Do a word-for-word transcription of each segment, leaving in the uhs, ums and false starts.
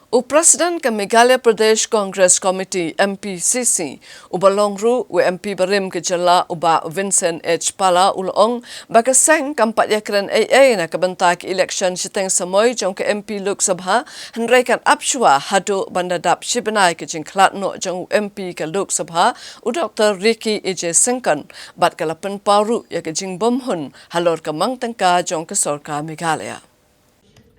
U President ka Meghalaya Pradesh Congress Committee, M P C C, uba long ruh u M P barim ka jylla, u Bah Vincent H Pala, u la ong ba ka seng kam pat ïakren ei ei na ka bynta ka election shiteng samoi jong ka M P Lok Sabha, hynrei kan ap shuwa haduh ban da dap shi bnai ka jingkhlad noh jong u M P ka Lok Sabha, u Doktor Ricky A J Syngkon, bad ka la pynpaw ruh ïa ka jingbymhun halor ka mang tyngka jong ka sorkar Meghalaya.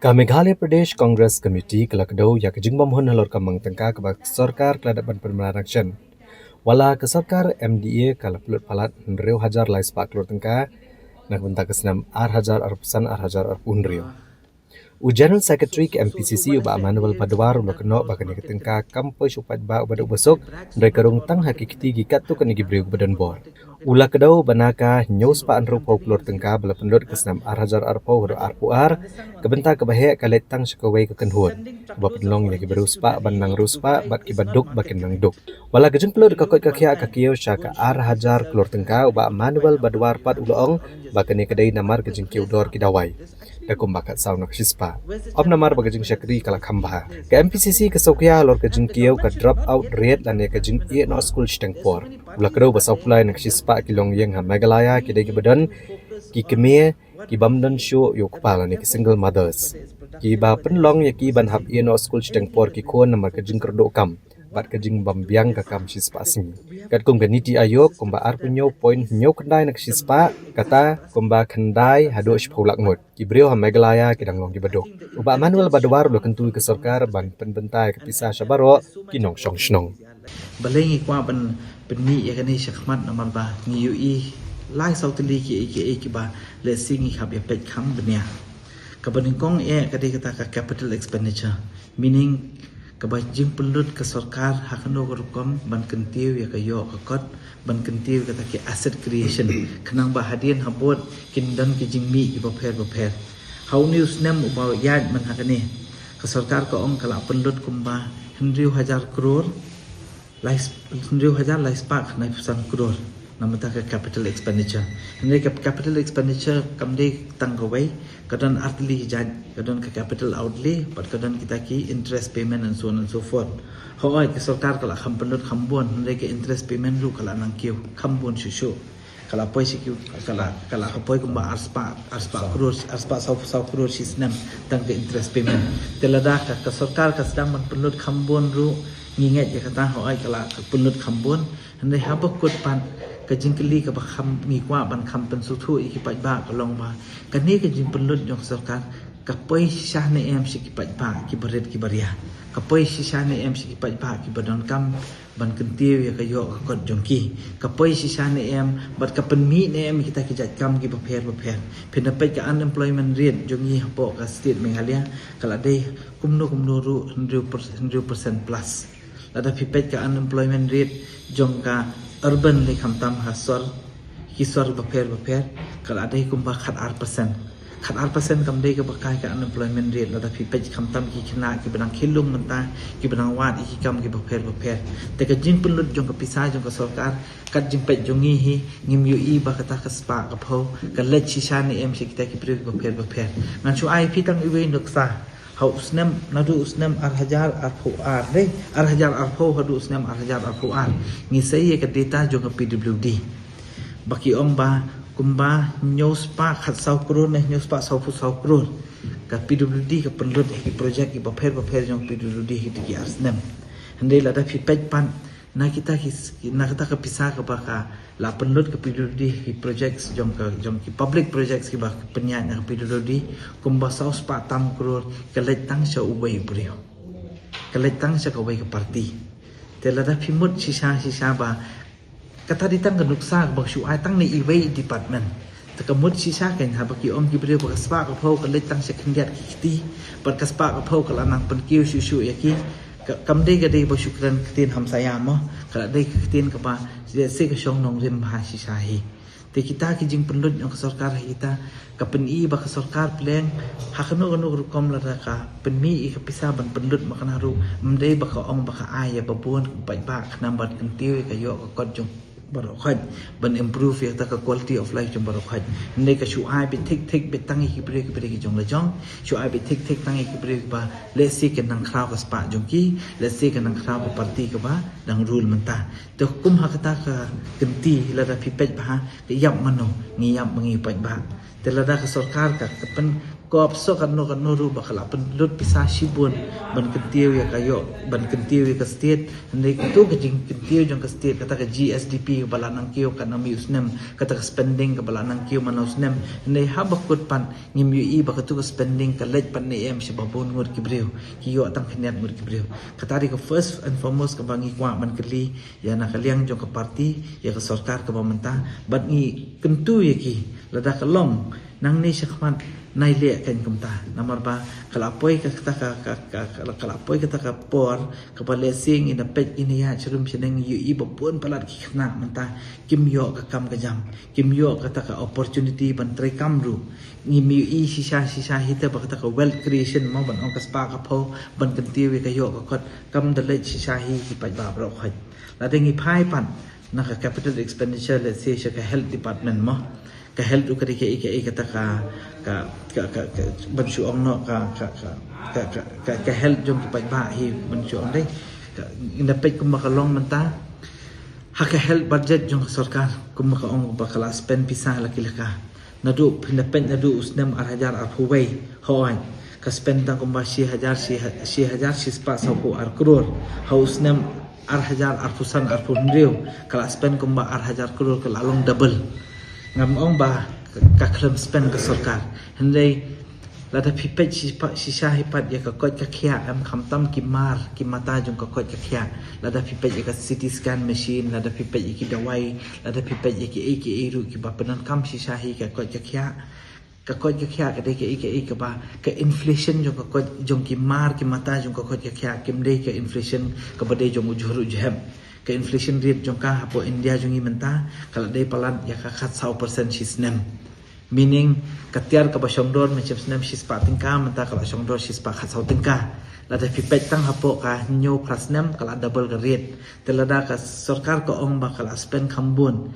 Ka Meghalaya Pradesh Congress Committee ka la kdew ïa ka jingbymhun halor ka mang tyngka kaba ka sorkar ka la dep ban pynbna rangshon. Wat la ka sorkar M D A ka la pynlut palat hynriew hajar lai spah klur tyngka na ka bynta ka snem ar hajar arphew san ar hajar arphew hynriew. U General Secretary ka M P C C, u Bah Manuel Badwar, u la kynnoh ba kane ka tyngka kam poi sha u paidbah uba duk uba suk, hynrei ka rung tang ha ki kti ki katto katne ki briew kiba don bor. U la kdew ba na ka hynñiew spah hynriewphew klur tyngka ba la pynlut ka snem ar hajar arphew haduh arphew ar, ka bynta kaba heh ka leit tang sha kawei ka kynhun kaba pynlong ïa kiba riewspah ban nang riewspah bad kiba duk ba kin nang duk. Wat la ka jingpynlut ka koit ka khiah ka kiew sha ka ar hajar klur tyngka, u Bah Manuel Badwar pat u la ong ba kane ka dei namar ka jingkiew dor ki dawai da kumba khatsaw na ka shispah. Ym namar ba ka jingshakri ka la kham bha. Ka M P C C ka sngewkhia halor ka jingkiew ka drop out rate lane ka jingïeh noh skul shiteng por. U la kdew ba saw phew lai na ka shispah ki longïing ha Meghalaya ki dei kiba don ki kmie ki bym don shuh ïa u kpa lane ki single mothers, kiba pynlong ïa ki ban hap ïeh noh skul shiteng por ki khun namar ka jingkyrduh kam bad ka jingbym biang ka kam shispah sngi. Katkum ka NITI Aayog, kumba arphew hynñiew point hynñiew khyndai na ka shispah, kata kumba khyndai haduh shiphew lak ngut ki briew ha Meghalaya ki dang long kiba duk. U Bah Manuel Badwar u la kyntu ïa ka sorkar ban pynbynta ïa ka pisa sha baroh ki nongshong shnong. Balei ngi kwah ban pynmih ïa kane shakhmat? Namar ba ngi ïohi lai saw tylli kiei kiei kiba lehse ngi hap ïa peit kham bniah. Kaba nyngkong eh ka dei kata ka capital expenditure, meaning kaba jingpynlut ka sorkar ha kano ka rukom ban kyntiew ïa ka ïoh ka kot, ban kyntiew kata ki asset creation, khnang ba hadien habud kin don ki jingmih kiba pher ba pher. Ha une u snem uba ïaid man ha kane, ka sorkar ka ong ka la pynlut kumba hynriew hajar klur, lai sp-, hynriew hajar lai spah khyndai phew san klur na bynta ka capital expenditure. Hynrei ka capital expenditure kam dei tang kawei, ka don artylli jait, ka don ka capital outlay bad ka don kita ki interest payment and so on and so forth. Hooid, ka sorkar ka la kham pynlut kham bun, hynrei ka interest payment ruh ka la nang kiew kham bun shuh shuh. Ka la poi sha ki, ka la, ka la ka poi kumba ar spah, ar spah klur, ar spah saw, saw klur shi snem tang ka interest payment. Te lada ka, ka sorkar ka sdang ban pynlut kham bun ruh, ngi ngeit ïa kata, hooid ka la ka pynlut kham bun. Hynrei haba kut pat, ka jingkylli kaba kham ngi kwah ban kham pynsngewthuh ïa ki paidbah ka long ba kane ka jingpynlut jong ka sorkar ka poi shisha ne em sha ki paidbah kiba rit kiba ria, ka poi shisha ne em sha ki paidbah kiba donkam ban kyntiew ïa ka ïoh ka kot jong ki, ka poi shisha ne em bad ka pynmih ne em ïa kita ki jait kam kiba pher ba pher. Phin da peit ka unemployment rate jong ngi hapoh ka state Meghalaya ka la dei kumno kumno ruh hynriew percent, hynriew percent plus. Lada phi peit ka unemployment rate jong ka urban lane khamtam ha sor, ki sor bapher bapher, ka la dei kumba khatar percent. Khatar percent kam dei kaba kai ka unemployment rate lada phi peit khamtam ki khynnah kiba dang khie lung mynta, kiba dang wad ïa ki kam kiba pher bapher. Te ka jingpynlut jong ka pisa jong ka sorkar, kat jingpeit jong ngi hi, ngim ïohi ba kata ka spah ka phew ka leit shisha ne em sha kita ki briew kiba pher bapher. Ngan shu ai phi tang iwei i nuksa. Ha u snem, naduh u snem ar hajar arphew ar, dei, ar hajar arphew haduh u snem ar hajar arphew ar, ngi sei ïa ka data jong ka P W D. Ba ki ong ba kumba hynñiew spah khatsaw klur ne hynñiew spah sawphew saw klur ka P W D ka pynlut ha ki project kiba pher bapher jong ka P W D ha kito ki ar snem. Hynrei lada phi peit pat na kita ki s-, na kata ka pisa kaba ka la pynlut ka P W D ha ki projects jong ka, jong ki public projects kiba pynïaid na ka P W D, kumba saw spah tam klur ka leit tang sha uwei u briew, ka leit tang sha kawei ka party. Te lada phi mut shisha shisha ba kata dei tang ka nuksa kaba shu ai tang na iwei i department. Te ka mut shisha kein haba ki ong ki briew ba ka spah ka phew ka leit tang sha khyndiat ki kti, bad ka spah ka phew ka la nang pynkiew shuh shuh ïa ki. Ka, kam dei ka dei ba shu kren ktien hamsaïa mo, ka la dei ka ktien kaba lehse ka shong nongrim bha shisha hi. Te kita ki jingpynlut jong ka sorkar ha kita ka pyni ba ka sorkar pleng ha kano kano ka rukom lada ka pynmih ïa ka pisa ban pynlut ma kane ruh, ym dei ba ka ong ba ka ai ïa ba bun ka paidbah khnang ban kyntiew ïa ka ïoh ka kot jong baroh khoit, ban improve ïa kata ka quality of life jong baroh khoit. Hynrei ka shu ai beit thik thik beit tang ïa ki briew ki briew ki jong la jong, shu ai beit thik thik tang ïa ki briew ba lehse kin nang khraw ka spah jong ki, lehse kin nang khraw ka party kaba dang rule mynta. Te kum ha kata ka kynti lada phi peit bha, ka ïap mano, ngi ïap ma ngi paidbah. Te lada ka sorkar ka, ka pyn kop so katno katno ruh ba ka la pynlut pisa shibun ban kyntiew ïa ka ïoh, ban kyntiew ïa ka state. Hynrei katu ka jingkyntiew jong ka state, kata ka G S D P ba la nang kiew katno mih u snem, kata ka spending kaba la nang kiew man la u snem. Hynrei haba kut pat ngim ïohi ba katu ka spending ka leit pat ne em sha ba bun ngut ki briew, ki ïoh tang khyndiat ngut ki briew. Kata dei ka first and foremost kaba ngi kwah ban kylli ïa na ka liang jong ka party, ïa ka sorkar kaba mynta, bad ngi kyntu ïa ki lada ka long nangne shakhmat, nai leh kein kumta. Namar ba ka la poi ka kata ka, ka, ka, ka, ka la poi kata ka por kaba lehse ngi na peit, ngi na ïaid sharum shaneng, ngi ïohi ba bun palat ki khynnah mynta kim ïoh ka kam ka jam, kim ïoh kata ka opportunity ban trei kam ruh. Ngim ïohi shisha shisha hi te ba kata ka wealth creation mo, ban ong ka spah ka phew, ban kyntiew ïa ka ïoh ka kot, kam da leit shisha hi ki paidbah baroh khoit. Lada ngi phai pat na ka capital expenditure, let's say sha ka health department mo, ka health ruh ka dei kaei kaei kata ka, ka, ka, ka, ka, ban shu ong noh ka, ka, ka, ka, ka, ka, ka health jong ki paidbah hi, ban shu ong dei. Ka, ngi da peit kumba ka long mynta ha ka health budget jong ka sorkar, kumba ka ong ba ka la spend pisa la ki la ka. Naduh, phin da peit naduh u snem ar hajar arphew wei, hooid, ka spend tang kumba shi hajar, shi ha-, shi hajar shi spah sawphew ar klur. Ha u snem ar hajar arphew san arphew hynriew ka la spend kumba ar hajar klur, ka la long double. Ngam ong ba ka, ka khlem spend ka sorkar. Hynrei lada phi peit shi pa-, shisha hi pat ïa ka koit ka khiah, em, khamtam ki mar ki mata jong ka koit ka khiah. Lada phi peit ïa ka C T scan machine, lada phi peit ïa ki dawai, lada phi peit ïa kiei kiei ruh kiba pyndonkam shisha hi ka koit ka khiah. Ka koit ka khiah ka dei kaei kaei kaba, ka inflation jong ka koit, jong ki mar ki mata jong ka koit ka khiah, kim dei ka inflation kaba dei jong u jhur u jhep. Ka inflation rate jong ka hapoh India jong ngi mynta ka la dei palat ïa ka khatsaw percent shi snem. Meaning, ka tiar kaba shongdor mynshem snem shi spah tyngka, mynta ka la shongdor shi spah khatsaw tyngka. Lada phi peit tang hapoh ka hynñiew phra snem ka la double ka rate. Te lada ka sorkar ka ong ba ka la spend kham bun,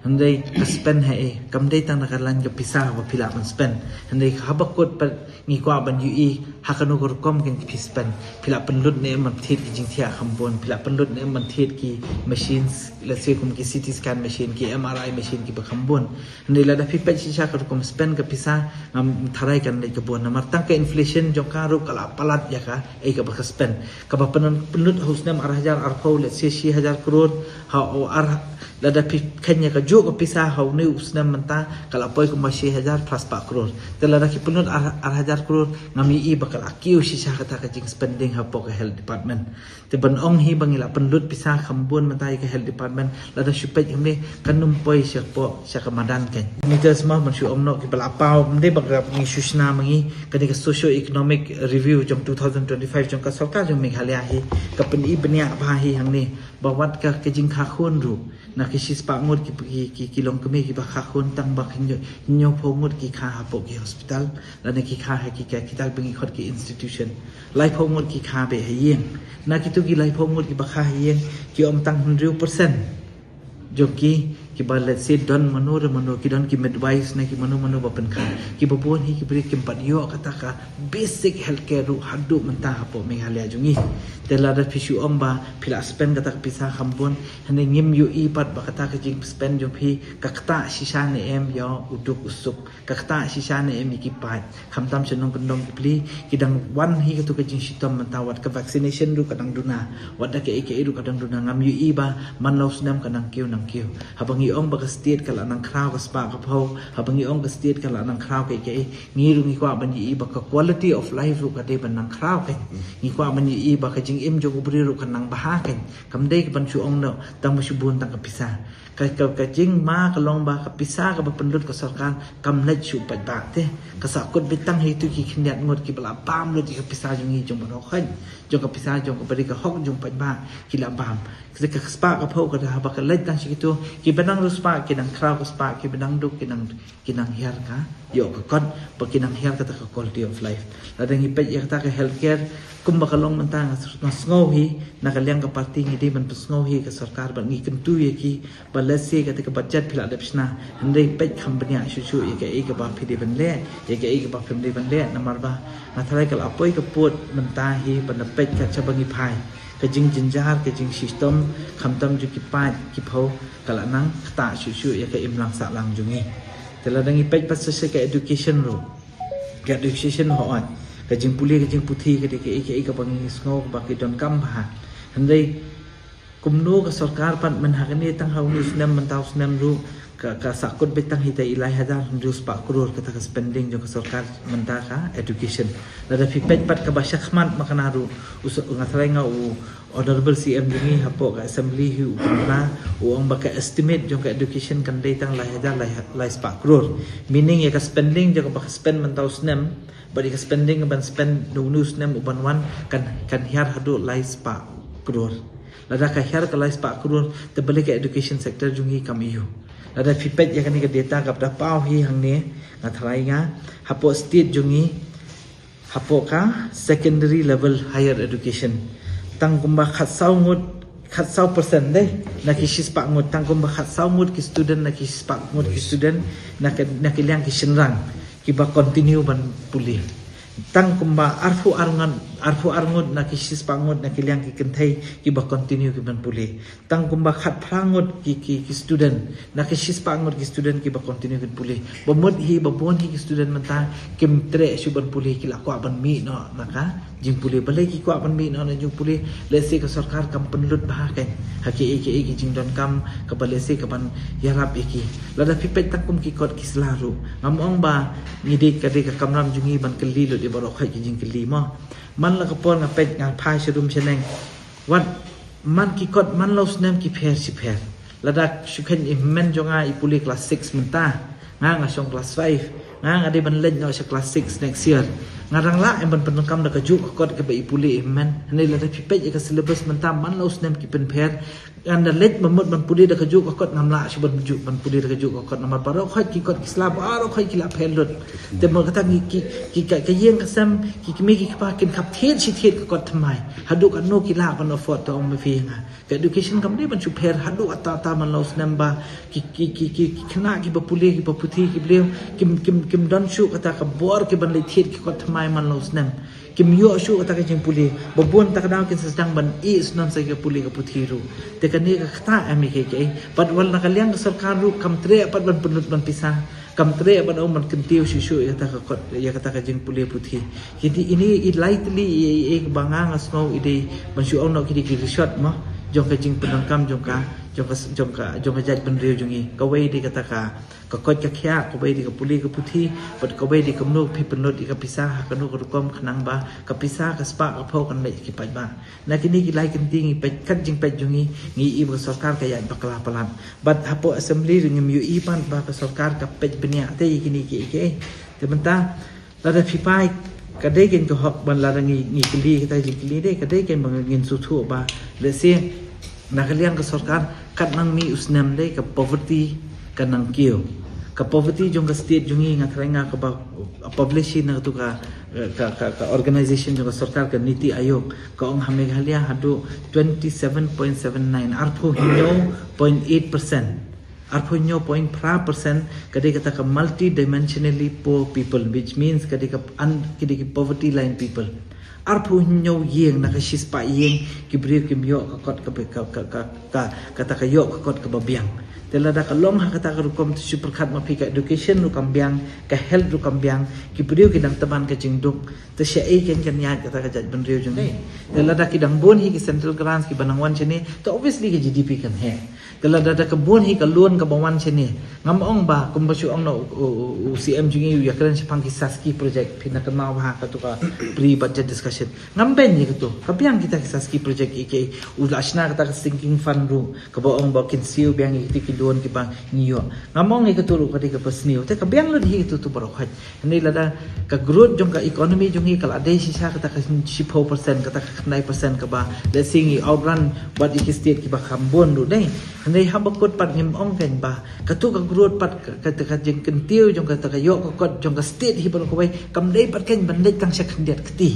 hynrei ka spend haei? Kam dei tang na ka lain ka pisa ba phi lah ban spend. Hynrei haba kut pat ngi kwah ban ïohi ha kano ka rukom kein phi spend. Phi lah pynlut ne em ban thied ki jingthiah kham bun, phi lah pynlut ne em ban thied ki machines, let's say kum ki C T scan machine, ki M R I machine kiba kham bun. Hynrei lada phi peit shisha ka rukom spend ka pisa, ngam tharai kan leit ka bun. Namar tang ka inflation jong ka ruh ka la palat ïa kaei kaba ka spend. Kaba pynlut, pynlut ha u snem ar hajar arphew, let's say shi hajar klur, ha u ar, lada phi kheiñ ïa kajuh ka pisa ha une u snem mynta ka la poi kumba shi hajar phra spah klur. Te lada ki pynlut ar, ar hajar klur, ngam ïohi ba ka la kiew shisha kata ka jingspending hapoh ka health department. Te ban ong hi ba ngi la pynlut pisa kham bun mynta ïa ka health department, lada shu peit kumne kan ym poi shapoh sha ka madan kein. Meters mo, ban shu ong noh kiba la paw, ym dei ba ka ngi shu shna ma ngi, kane ka socio economic review jong two thousand twenty-five jong ka sorkar jong Meghalaya hi ka pyni bniah bha hi hangne ba wat ka, ka jingkha khun ruh na ki shi spah ngut ki, ki, ki, ki longkmie kiba kha khun, tang ba ki hynñiew, hynñiewphew ngut ki kha hapoh ki hospital, lane ki kha ha ki, ki, kita ba ngi khot ki institution. Laiphew ngut ki kha beit ha ïing. Na kitu ki laiphew ngut kiba kha ha ïing, ki ym tang hynriew percent jong ki, kiba, let's say, don mano re mano, ki don ki midwives ne ki mano mano ba pynkha. Kiba bun hi ki briew kim pat ïoh kata ka basic healthcare ruh haduh mynta hapoh Meghalaya jong ngi. Te lada phi shu ong ba phi la spend kata ka pisa kham bun, hynrei ngim ïohi pat ba kata ka jingspend jong phi ka ktah shisha ne em ïa u duk u suk, ka ktah shisha ne em ïa ki paid. Khamtam sha nongkyndong ki pli, ki dang wan hi katu ka jingshitom mynta, wat ka vaccination ruh ka dang duna, wat da kaei kaei ruh ka dang duna. Ngam ïohi ba man la u snem ka nang kiew nang kiew. Haba ngi ong ba ka state ka la nang khraw ka spah ka phew, haba ngi ong ka state ka la nang khraw kaei kaei, ngi ruh ngi kwah ban ïohi ba ka quality of life ruh ka dei ban nang khraw kein. Ngi kwah ban ïohi ba ka jingim jong u briew ruh ka nang bha kein. Kam dei ban shu ong noh tang ba shu bun tang ka pisa. Ka, ka, ka jingma ka long ba ka pisa kaba pynlut ka sorkar kam leit sha u paidbah te. Ka sahkut beit tang ha itu ki khyndiat ngut kiba la bam lut ïa ka pisa jong ngi, jong baroh khoit, jong ka pisa jong ka bri ka hok jong u paidbah ki la bam. Ka spah ka phew ka da haba ka leit tang sha kitu kiba nang Ruh spah ki nang khraw ka spah, ki ba nang duk ki nang, ki nang hiar ka ïoh ka kot, ba ki nang hiar kata ka quality of life. Lada ngi peit ïa kata ka healthcare, kumba ka long mynta nga, nga sngew hi, na ka liang ka party ngi dei ban pynsngew hi ka sorkar, bad ngi kyntu ïa ki, ba lehse kata ka budget phi la dep shna, hynrei peit kham bniah shuh shuh ïa kaei kaba phi dei ban leh, ïa kaei kaba phim dei ban leh, namar ba nga tharai ka la poi ka pud mynta hi ban da peit kat shaba ngi phai. Ka jingjynjar, ka jingshitom, khamtam jong ki paid ki phew, ka la nang ktah shuh shuh ïa ka imlang sahlang jong ngi. Te lada ngi peit pat sa sha ka education ruh, ka education hooid, ka jingpule ka jingputhi ka dei kaei kaei kaba ngi sngew ba ki donkam bha. Hynrei kumno ka sorkar pat, myn ha kane tang ha une u snem mynta u snem ruh, ka, ka sahkut beit tang hi te i lai hajar hynriew spah klur kata ka spending jong ka sorkar mynta ka education. Lada phi peit pat kaba shakhmat ma kane ruh, u s-, nga tharai nga u Honorable C M jong ngi hapoh ka assembly hi u pynbna, u ong ba ka estimate jong ka education kan dei tang lai hajar lai, lai spah klur. Meaning ïa ka spending jong kaba ka spend mynta u snem bad ïa ka spending ban spend une u snem u ban wan kan, kan hiar haduh lai spah klur. Lada ka hiar ka lai spah klur, te balei ka education sector jong ngi kam ïoh? Lada phi peit ïa kane ka data kaba da paw hi hangne, nga tharai nga, hapoh state jong ngi, hapoh ka secondary level higher education, tang kumba khatsaw ngut, khatsaw percent dei na ki shispah ngut, tang kumba khatsaw ngut ki student na ki shispah ngut ki student, na ki, na ki liang ki shynrang kiba continue ban pule. Tang kumba arphew ar ngut, arphew ar ngut na ki shispah ngut na ki liang ki kynthei kiba continue ki ban pule. Tang kumba khatphra ngut ki, ki, ki student na ki shispah ngut ki student kiba continue kin pule. Ba mut hi, ba bun hi ki student mynta kim treh shuh ban pule, ki la kwah ban mih noh na ka jingpule. Balei ki kwah ban mih noh na jingpule? Lehse ka sorkar kam pynlut bha kein ha kiei kiei ki jingdonkam kaba lehse ka ban ïarap ïa ki. Lada phi peit tang kum ki kot ki sla ruh, ngam ong ba ngi dei, ka dei ka kamram jong ngi ban kylli lut ïa baroh khoit ki jingkylli mo. Man la ka por nga peit, nga phai sharum shaneng, wat man ki kot man la u snem ki pher shi pher. Lada shu khein i hynmen jong nga i pule class six mynta, nga, nga shong class five, nga, nga dei ban leit noh sha class six next year. Nga dang lah em ban pyndonkam da kajuh ka kot kaba i pule i hynmen? Hynrei lada phi peit ïa ka syllabus mynta man la u snem ki pynpher. Ngan da leit ba mut ban pule da kajuh ka kot, ngam lah shuh ban ju-, ban pule da kajuh ka kot namar baroh khoit ki kot ki sla baroh khoit ki la pher lut. Te mut kata ngi ki, ki ka, ka ïing ka sem, ki kmie ki kpa kin khap thied shi thied ka kot thymmai. Haduh katno ki lah ban afford, to ong ma phi nga. Ka education kam dei ban shu pher haduh katta katta man la u snem ba ki, ki, ki, ki, ki khynnah kiba pule, kiba puthi, ki briew kim, kim, kim don shuh kata ka bor ki ban leit thied ki kot thymmai man la u snem. Kim ïoh shuh kata ka jingpule. Ba bun ta ka daw kin sa sdang ban ïeh snem sa ka pule ka puthi ruh. Te kane ka ktah em ïa kiei kiei. Bad wat na ka liang ka sorkar ruh kam treh pat ban pynlut ban pisa. Kam treh ban ong ban kyntiew shuh shuh ïa kata ka kot, ïa kata ka jingpule puthi. Kine, ine i lai tylli i, i, i ba nga, nga sngew i dei ban shu ong noh ki dei ki rishot mo jong ka jingpyndonkam jong ka, jong ka, jong ka, jong ka jaitbynriew jong ngi. Kawei dei kata ka, ka koit ka khiah, kawei dei ka pule ka puthi, bad kawei dei kumno phi pynlut ïa ka pisa ha kano ka rukom khnang ba ka pisa ka spah ka phew kan leit ki paidbah. Na kine ki lai kynti ngi peit, kat jingpeit jong ngi, ngi i ba ka sorkar ka ïaid bakla palat. Bad hapoh assembly ruh ngim ïohi pat ba ka sorkar ka peit bniah te ïa kine kiei kiei. Te mynta lada phi phai, ka dei kein ka hok ban, lada ngi, ngi kylli kata jingkylli dei, ka dei kein ba ngin sngewthuh ba lehse na ka liang ka sorkar kat nang mih u snem dei ka poverty ka nang kiew. Ka poverty jong ka state jong ngi, nga tharai nga kaba publish hi na katu ka, ka, ka, ka organization jong ka sorkar, ka Niti Aayog, ka ong ha Meghalaya haduh twenty seven point seven nine, arphew hynñiew point eight percent. Arphew hynñiew point phra percent ka dei kata ka multidimensionally poor people, which means ka dei ka un-, ka dei ki poverty line people. Arphew hynñiew ïing na ka shispah ïing ki briew kim ïoh ka kot ka, ka, ka, ka, ka, kata ka ïoh ka kot kaba biang. Te lada ka long ha kata ka rukom, to shu pyrkhat ma phi, ka education ruh kam biang, ka health ruh kam biang, ki briew ki dang tymmen ka jingduk, te shaei kein kan ïaid kata ka jaitbynriew jong ngi? Te lada ki dang bun hi ki central grants kiba nang wan shane, to obviously ka G D P kan heh. Te lada da ka bun hi ka loan kaba wan shane, ngam ong ba kumba shu ong na u, u, u, u C M jong ngi u ïakren shaphang ki SASCI project, phi na kynmaw bha katu ka pre-budget discussion. Ngam beiñ ïa katu, ka biang kita ki SASCI project, i ke u la shna kata ka sinking fund ruh, kaba ong ba kin siew biang ïa kita ki loan kiba ngi ïoh. Ngam ong ïa katu ruh ka dei kaba sniew, te ka biang lut hi katu tu baroh khoit. Hynrei lada ka growth jong ka economy jong ngi ka la dei shisha kata ka shiphew percent, kata ka khyndai percent kaba, let's say, ngi outrun bad ïa ki state kiba kham bun ruh dei. Hynrei haba kut pat ngim ong kein ba katu ka growth pat ka, ka, ka jingkyntiew jong kata ka ïoh ka kot jong ka state hi baroh kawei kam dei pat kein ban leit tang sha khyndiat kti.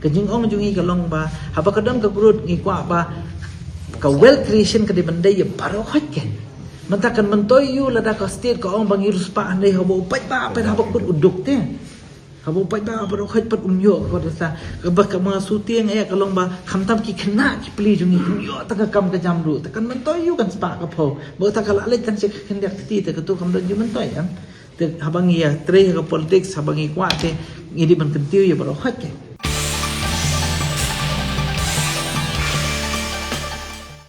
Ka jingong jong ngi ka long ba haba ka don ka growth ngi kwah ba ka wealth creation ka dei ban dei ïa baroh khoit kein. Mynta kan myntoi ïa u lada ka state ka ong ba ngi riewspah hynrei haba u paidbah pat haba kut u duk te. Haba u paidbah baroh khoit pat um ïoh ka kot. Sa kaba ka ma shu tieng eh ka long ba khamtam ki khynnah ki pli jong ngi kim ïoh tang ka kam ka jam ruh. Te kan myntoi ïa u kan spah ka phew. Ba kata ka la leit tang sha khyndiat kti te katu kam don jingmyntoi em. Te haba ngi ïatrei ha ka politics haba ngi kwah te ngi dei ban kyntiew ïa baroh khoit kein.